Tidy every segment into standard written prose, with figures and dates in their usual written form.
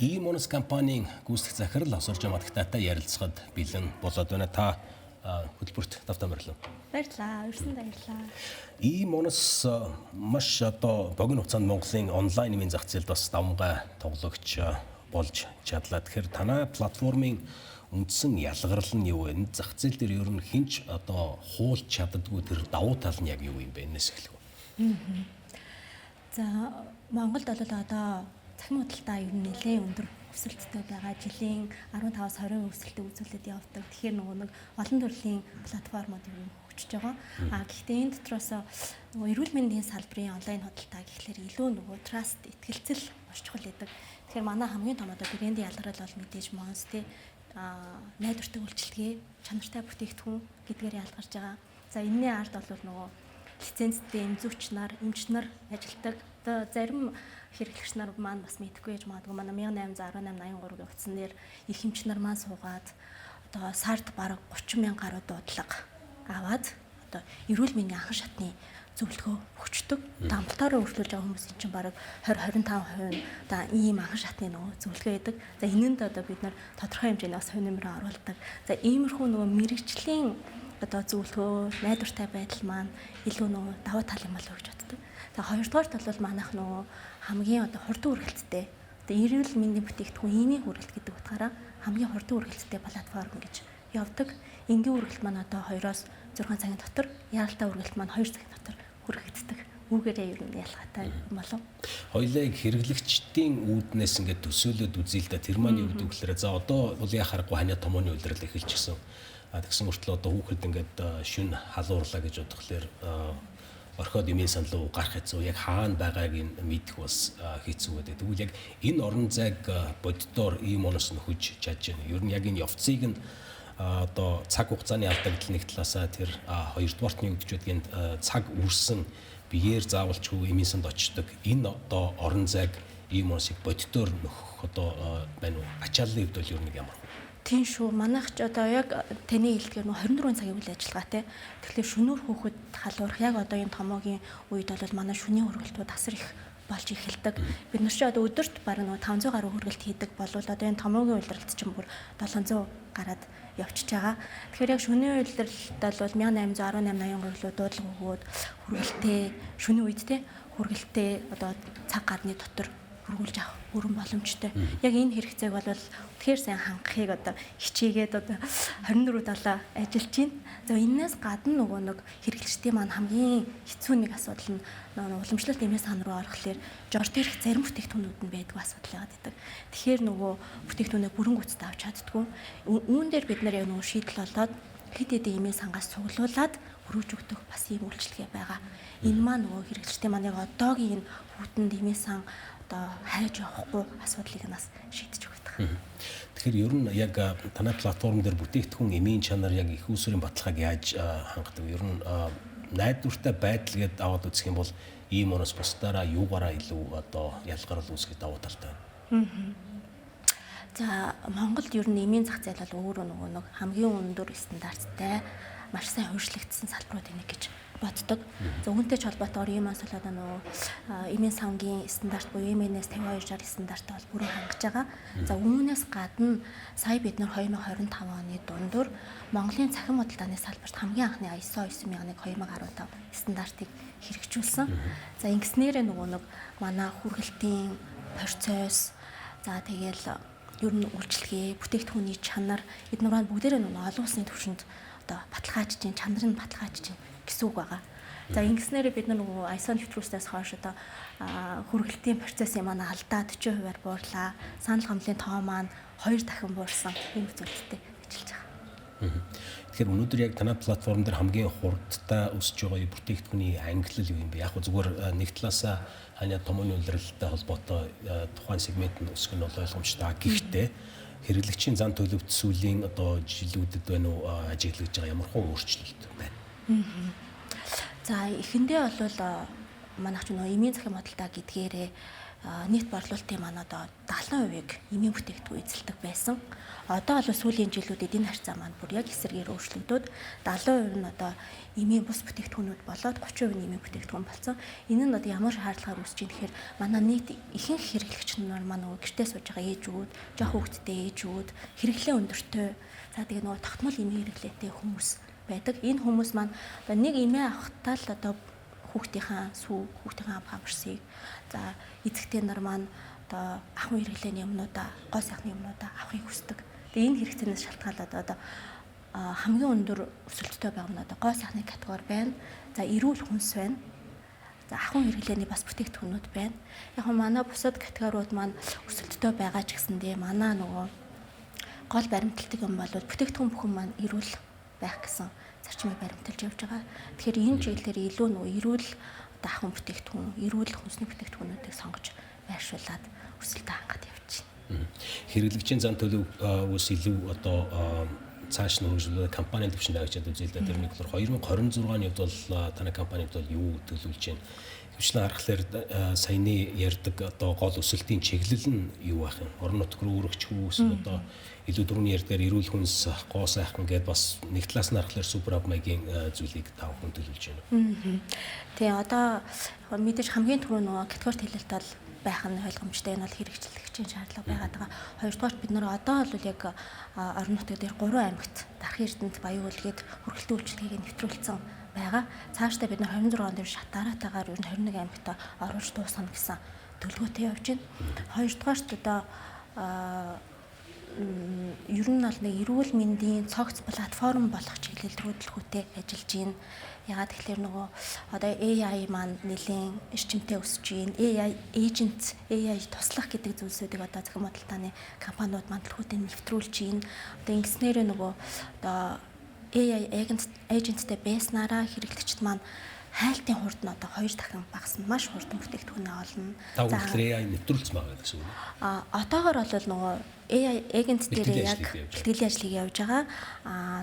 E-Monos компанийн гүйцэтгэх захирал Осоржоо Мадагтаатай ярилцахад бэлэн болоод байна. Та хөтөлбөрт тавтан морилоо. Баярлалаа. Урьсан баярлалаа. E-Monos маш одоо богино хугацаанд Монголын онлайн эмийн зах зээлд бас давамгай тоглогч болж чадлаа. Тэгэхээр танай платформын үндсэн ялгарл нь юу вэ? Энэ зах зээл дээр ер нь хэн ч одоо хуулж чаддаггүй тэр давуу тал нь яг юу юм бэ? Энэс эхлэх үү? За, Монголд бол одоо цахим худалдаа ер нь нэлээд өндөр өсөлттэй байгаа. Жилийн 15-аас 20% өсөлтийг үзүүлээд явдаг. Тэгэхээр нөгөө нэг олон төрлийн платформуд ер нь хөгжиж байгаа. А гэхдээ энэ дотроос нөгөө эрүүл мэндийн салбарын онлайн худалдаа гэхлээр илүү нөгөө trust, итгэлцэл маш чухал байдаг. Тэгэхээр манай хамгийн том одоо брендийн ялгарл бол мэдээж Монс тий найдвартай үйлчилгээ, чанартай бүтээгдэхүүн гэдгээр ялгарч байгаа. За, энэний ард бол нөгөө лицензтэй эмзүүч нар, эмч нар ажилладаг. Одоо зарим хэрэглэгч нар маань бас мэдэхгүй яж магадгүй, манай 1818 83-ийн утсан дээр их эмч нар маань суугаад одоо сард бараг 30 мянга гаруй дуудлага аваад одоо эрүүл мэндийн анхан шатны зөвлөгөө өгчдөг. Одоо амбулаторио өршлүүлж байгаа хүмүүсийн чинь бараг 20 25% нь одоо ийм анхан шатны нөгөө зөвлөгөө өгдөг. За, энэнд одоо бид нар тодорхой хэмжээний бас хувь нэмрээ оруулдаг. За, иймэрхүү нөгөө мэрэгжлийн одоо зөвлөгөө, найдвартай байдал маань илүү нөгөө давуу тал юм болов уу гэж боддог. За, хоёрдугаарт бол манайх нөгөө хамгийн одоо хурдан үргэлжтэй, одоо эрүүл мэндийн бүтээгдэхүүн эмийн хүргэлт гэдэг утгаараа хамгийн хурдан үргэлжтэй платформ гэж явдаг. Энгийн үргэлт маань одоо 2-оос 6 цагийн дотор, яаралтай үргэлт маань 2 цагийн дотор хүргэгддэг. Үүгээрээ ер нь ялгаатай болов. Хоёлаа хэрэглэгчдийн үүднээс ингээд төсөөлөд үзье л да. Тэр маань юу гэдэг вэ гэхээр, за, одоо бол яа харахгүй ханиа томооны улирал эхэлчихсэн. А тэгсэн мөртлөө одоо хүүхэд ингээд шүн халуурлаа гэж бодохлоор орхиод эмийн сан руу гарах хэцүү, яг хаана байгааг нь мэдэх бас хэцүү гэдэг. Тэгвэл яг энэ орон зайг боддоор E-Monos нөхөж чадж байна. Ер нь яг энэ явцыг нь одоо цаг хугацааны алдагдал нэг талаасаа, тэр хоёрдугаарт нь юу гэж байдгийг, цаг үрсэн биеэр заавалчгүй эмийн санд очдог энэ одоо орон зайг E-Monos-ыг боддоор нөхөх одоо байна уу? Ачааллын хувьд бол ер нь ямар вэ? Тийм шүү. Манайх ч одоо яг таны хэлдгээр нөө 24 цагийн үйл ажиллагаатай. Тэгэхээр шөнөөр хүүхэд халуурах, яг одоо энэ томоогийн үед бол манай шөнийн хүргэлтүүд асар их болж эхэлдэг. Бид нар чи одоо өдөрт бараг нөгөө 500 гаруй хүргэлт хийдэг болвол одоо энэ томоогийн улиралд чинь бүр 700 гараад явчихж байгаа. Тэгэхээр яг шөнийн улиралд бол 1818 83 руу дуудлага өгөөд хүргэлтээ шөнийн үед те хүргэлтээ одоо цаг гарны дотор хүргүүлж авах бүрэн боломжтой. Яг энэ хэрэгцээг бол үнэхээр сайн хангахыг одоо хичээгээд одоо 24/7 ажиллаж байна. За, энээс гадна нөгөө нэг хэрэглэгчдийн маань хамгийн хэцүү нэг асуудал нь нөгөө уламжлалт эмийн сан руу орохлоор жор дээрх зарим бүтээгдэхүүнүүд нь байдгүй асуудал яваад байдаг. Тэгэхээр нөгөө бүтээгдэхүүнээ бүрэн гүйцэд авч чаддаггүй. Үүн дээр бид нар яг нөгөө шийдэл олоод хэд хэдэн эмийн сангаас цуглуулад өргөж өгдөх бас ийм үйлчилгээ байгаа. Энэ маань нөгөө хэрэглэгчдийн маань яг одоогийн энэ хүүтэнд эмийн сан одоо хайж явахгүй асуудлыг нас шийдэж өгдөг. Тэгэхээр ер нь яг танай платформ дээр бүтээгдэхүүн, эмийн чанар, яг их усрын баталгааг яаж хангадаг? Ер нь найдвартай байдал гэдээ аваад үзэх юм бол E-Monos бусдаараа юугаараа илүү одоо ялгарл үүсгэх давуу талтай байна? За, Монголд ер нь эмийн зах зээл бол өөрөө нөгөө нэг хамгийн өндөр стандарттай, маш сайн хөршлөгдсөн салбарууд нэг гэж боддог. За, үүнтэй ч холбоотойгоор E-Monos бол одоо нөгөө эмийн сангийн стандарт буюу MNS 5260 стандартаа бол бүрэн хангаж байгаа. За, үүнээс гадна сая бид нар 2025 оны дундуур Монголын цахим худалдааны салбарт хамгийн анхны ISO 9001 2015 стандартыг хэрэгжүүлсэн. За, ингэснээрээ нөгөө нэг манай хүргэлтийн процесс, за, тэгэл ер нь үйлчилгээ, бүтээгдэхүүний чанар эднэр маань бүгдээрээ нөгөө олон улсын түвшинд одоо баталгаажж чинь, чанар нь баталгаажж чинь гэсэн үг байгаа. За, ингэснээрээ бид нар нөгөө ISO нэвтрүүлснээс хойш одоо хүргэлтийн процессын манай алдаа 40%-аар буурлаа. Санал гомдлын тоо маань 2 дахин буурсан ийм үзүүлэлттэй ажиллаж байгаа. Тэгэхээр өнөөдөр яг танай платформ дээр хамгийн хурдтай өсөж байгаа бүтээгдэхүүний ангилал юу юм бэ? Яг зүгээр нэг талаасаа ханиа томооны улиралтай холбоотой тухайн сегмент нь өсөх нь бол ойлгомжтой. Гэхдээ хэрэглэгчийн зан төлөвт сүүлийн одоо жилүүдэд байна уу ажиглагдж байгаа ямар хуу өөрчлөлт байна? За, эхэндээ бол манайх ч нөгөө эмийн цахим худалдаа гэдгээрээ нийт борлуулалтын маань одоо 70%-ийг эмийн бүтээгдэхүүн эзэлдэг байсан. Одоо бол сүүлийн жилүүдэд энэ харьцаа маань бүр яг эсрэгээр өөрчлөгдөөд 70% нь одоо эмийн бус бүтээгдэхүүнүүд болоод 30% нь эмийн бүтээгдэхүүн болсон. Энэ нь одоо ямар шаардлагаар үүсэж байна гэхээр манай нийт ихэнх хэрэглэгч нар маань нөгөө гэртээ сууж байгаа ээжүүд, жоох хүүхэдтэй ээжүүд, хэрэглээ өндөртэй, за тэгээ нөгөө тогтмол эмийн хэрэглээтэй хүмүүс байдаг. Энэ хүмүүс маань одоо нэг эмээ авахтаа л одоо хүүхдийнхаа сүү, хүүхдийнхаа памперсыг, за эцэгтэй нар маань одоо ахуйн хэрэглээний юмнуудаа, гоо сайхны юмнуудаа авахыг хүсдэг. Тэгээ энэ хэрэгцээнээс шалтгаалаад одоо хамгийн өндөр өсөлттэй байгаа нь одоо гоо сайхны категори байна. За эрүүл хүнс байна. За ахуйн хэрэглээний бас бүтээгдэхүүнүүд байна. Яг нь манай бусад категориуд маань өсөлттэй байгаа ч гэсэндээ манай нөгөө гол баримталдаг юм бол бүтээгдэхүүн бүхэн маань эрүүл байх гэсэн зарчмыг баримталж явж байгаа. Тэгэхээр энэ чиглэлээр илүү нөгөө эрүүл одоо ахуйн бүтээгдэхүүн, эрүүл хүнсний бүтээгдэхүүнүүдийг сонгож байршуулад өсөлтөд хангаад явж байна. Хэрэглэгчийн зан төлөвөөс илүү одоо цааш нь хөгжүүлээ компанийн түвшинд авчиад үзье л да. Тэр нэг болохоор 2026 оны хувьд бол танай компанид бол юу төлөвлөж байна? Хвчлэн харахаар саяны ярьдаг одоо гол өсөлтийн чиглэл нь юу байх юм? Орон нутг руу өргөчих үү эсвэл одоо илүү түрүүний ярьдгаар эрүүл хүнс, гоо сайхан гэдээ бас нэг талаас нь харахаар супер ап маягийн зүйлийг та бүхэн төлөвлөж байна уу? Тэгээ одоо мэдээж хамгийн түрүү нөгөө категори хэлэлт бол байх нь ойлгомжтой, энэ бол хэрэгжүүлэгчийн шаардлага байгаад байгаа. Хоёрдугаарт бид нар одоо бол яг орон нутаг дээр 3 аймагт Дархан Эрдэнэт, Баян-Үлгээд хүргэлтийн үйлчилгээг нэвтрүүлсэн байгаа. Цаашдаа бид нар 26 он дээр шат дараатайгаар ер нь 21 аймагт оруулж дуусгана гэсэн төлөвлөгөөтэй явж байна. Хоёрдугаарт одоо ер нь бол нэг эрүүл мэндийн цогц платформ болох чиглэл рүү төлөвлөгөөтэй ажиллаж байна. Ягаад тэгэхээр нөгөө одоо AI маань нэлээд эрчимтэй өсөж байна. AI agent, AI туслах гэдэг зүйлсүүдийг одоо цахим худалдааны компаниуд маань төлөвлөгөөтэй нэвтрүүлж байна. Одоо ингэснээрээ нөгөө одоо AI agentтэй байснараа хэрэглэгчд маань хайлтын хурд нь одоо 2 дахин багасна. Маш хурдан бүтээгдэхүүнээ олно. Та бүхэн AI нэвтрүүлсэн байгаа гэсэн үг үү? Одоогор бол нөгөө AI agent дээр яг бэлтгэлийн ажлыг явж байгаа.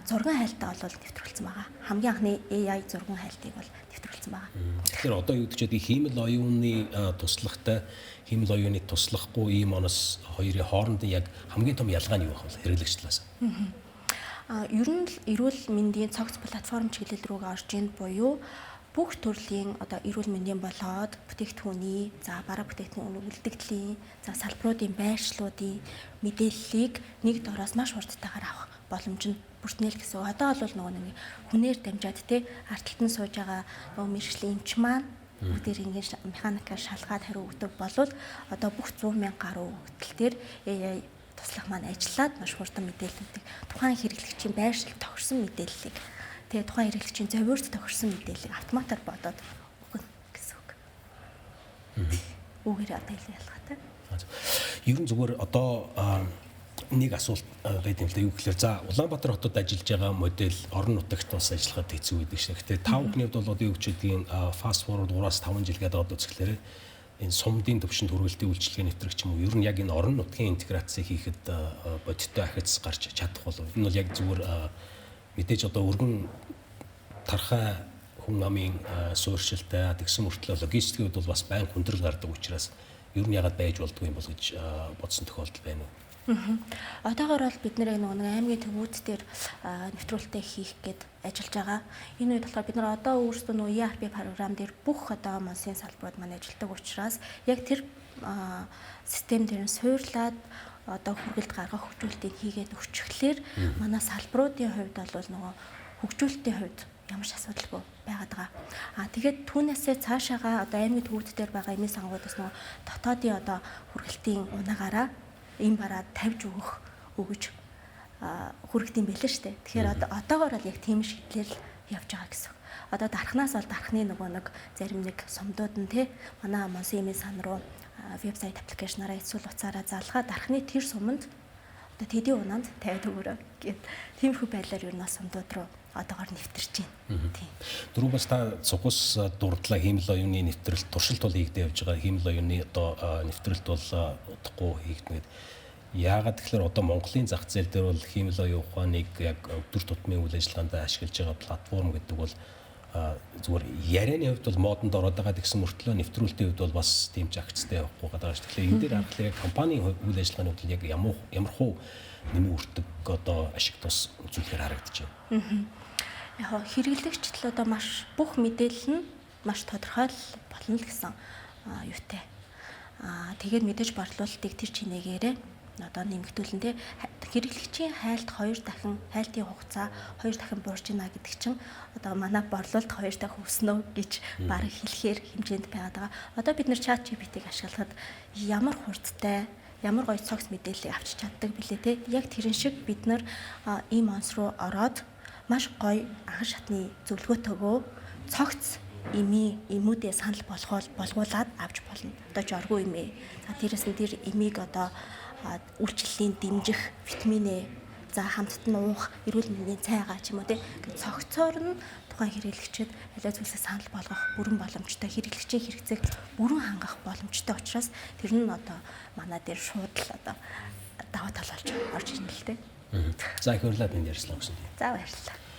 Зурган хайлтаа бол нэвтрүүлсэн байгаа. Хамгийн анхны AI зурган хайлтыг бол нэвтрүүлсэн байгаа. Тэгэхээр одоо юу гэж гэдэг хиймэл оюуны туслахтай, хиймэл оюуны туслахгүй ийм оноос хоёрын хоорондын яг хамгийн том ялгаа нь юу байх вэ хэрэглэгч талаас? Ер нь л эрүүл мэндийн цогц платформ чиглэл рүүгээ орж ийн буюу бүх төрлийн одоо эрүүл мэндийн болоод бүтээгдэхүүний, за бараа бүтээгдэхүүн үлдэгдлийн, за салбаруудын байршлуудын мэдээллийг нэг дороос маш хурдтайгаар авах боломж нь бүрднэ л гэсэн. Одоо бол нөгөө нэг хүнээр дамжаад те ард талд нь сууж байгаа нөгөө мэргэжлийн эмч маань бүгдээр ингээд механикаар шалгаад хариу өгдөг болвол одоо бүх 100 мянга гаруй өгөгдөл дээр AI туслах маань ажиллаад маш хурдан мэдээллүүдийг тухайн хэрэглэгчийн байршил тохирсон мэдээллийг тэгээ тухайн хэрэглэгчийн зовиурт тохирсон мэдээллийг автоматар бодоод өгнө гэсэн үг. Үүгээр одоо илүү ялгаатай. Ер нь зүгээр одоо нэг асуулт байд юм л да. Юу гэхээр за Улаанбаатар хотод ажиллаж байгаа модель орон нутагт бас ажиллахад хэцүү байдаг шээ. Гэтэ та бүхний хувьд бол одоо юу гэж гэдгийг fast forward 3-5 жил гэдэг одоо үзэхлээр энэ сумдын төвшөнд хүргэлтийн үйлчилгээ нэвтрэх ч юм уу ер нь яг энэ орон нутгийн интеграцийг хийхэд бодиттой ахиц гарч чадах болов. Энэ бол яг зүгээр мэдээж одоо өргөн тархай хүн амын суурьшилтай тэгсэн мөртлөө логистикийн хувьд бол бас байн хүндрэл гардаг учраас ер нь ягаад байж болдгүй юм бол гэж бодсон тохиолдол байна уу? Одоогор бол бид нэр нөгөө нэг аймгийн төвүүд дээр нэвтрүүлэлтээ хийх гээд ажиллаж байгаа. Энэ үед болохоор бид нар одоо өөрсдөө нөгөө ERP програм дээр бүх одоо монсын салбарууд маань ажилладаг учраас яг тэр систем дээр нь суурлаад одоо хүргэлт гаргах хөгжүүлэлтийг хийгээд өгчихлөөр манай салбаруудын хувьд бол нөгөө хөгжүүлэлтийн хувьд ямар ч асуудалгүй байгаад байгаа. Тэгээд түүнээсээ цаашаага одоо аймгийн төвүүд дээр байгаа эмийн сангуудаас нөгөө дотоодын одоо хүргэлтийн унаагаараа им бараад тавьж өгөж хүргэдэм байлээ шүү дээ. Тэгэхээр одоогоор л яг тийм шийдлэр л явж байгаа гэсэн. Одоо дархнаас бол дархны нөгөө нэг зарим нэг сумдууд нь те манай Монсын эмийн сан руу вебсайт аппликейшнаараа эсвэл утсаараа залгаа дархны тэр суманд одоо тэдний унаанд тавиад өгөөрэй гэд тиймэрхүү байдлаар ер нь бас сумдууд руу одоогоор нэвтэрч байна. Тийм. Дөрөв бас та цугус дурдлаа хиймэл оюуны нэвтрэлт туршилт бол хийгдээ явж байгаа. Хиймэл оюуны одоо нэвтрэлт бол удахгүй хийгдэнэ гэд. Яагаад тэгэхээр одоо Монголын зах зээл дээр бол хиймэл оюун ухааныг яг өдөр тутмын үйл ажиллагаанд ашиглаж байгаа платформ гэдэг бол Зүгээр ярианы хувьд бол модонд ороод байгаа гэсэн мөртлөө нэвтрүүлтийн хувьд бол бас тийм ч акцтай явахгүй байгаа шүү. Тэгэхээр энэ дээр харахад яг компанийн үйл ажиллагааны хувьд яг ямар хуу нэмийн үртэг одоо ашиг тус үзүүлэхээр харагдаж байна. Яг хэрэглэгчд л одоо маш бүх мэдээлэл нь маш тодорхой л болно л гэсэн юутай. Тэгээд мэдээж борлуулалтыг тэр чинээгээрээ одоо нэмэгдүүлэн те, хэрэглэгчийн хайлт 2 дахин, хайлтын хугацаа 2 дахин буурч байна гэдэг чинь одоо манай борлуулалт 2 дахин өснө гэж бараг хэлэхээр хэмжээнд байгаад байгаа. Одоо бид нэр ChatGPT-г ашиглахад ямар хурдтай, ямар гоё цогц мэдээллийг авчиж чаддаг билээ те. Яг тэрэн шиг бид нар ийм онс руу ороод маш гоё анхан шатны зөвлөгөөтэйгөө цогц эми эмүүдээ санал болгуулад авч болно. Одоо жоргуу эмээ. За дээрэс нь тэр эмийг одоо үйлчлэлийн дэмжих витаминээ, за хамтд нь уух эрүүл мэндийн цайгаа ч юм уу те, цогцоор нь тухайн хэрэглэгчид аливаа зүйлсээ санал болгох бүрэн боломжтой, хэрэглэгчийн хэрэгцээг бүрэн хангах боломжтой учраас тэр нь одоо манай дээр шууд л одоо даваа тал болж орж ирнэ л те. За, их баярлалаа, тэнд ярьслаа гэсэн. За, баярлалаа.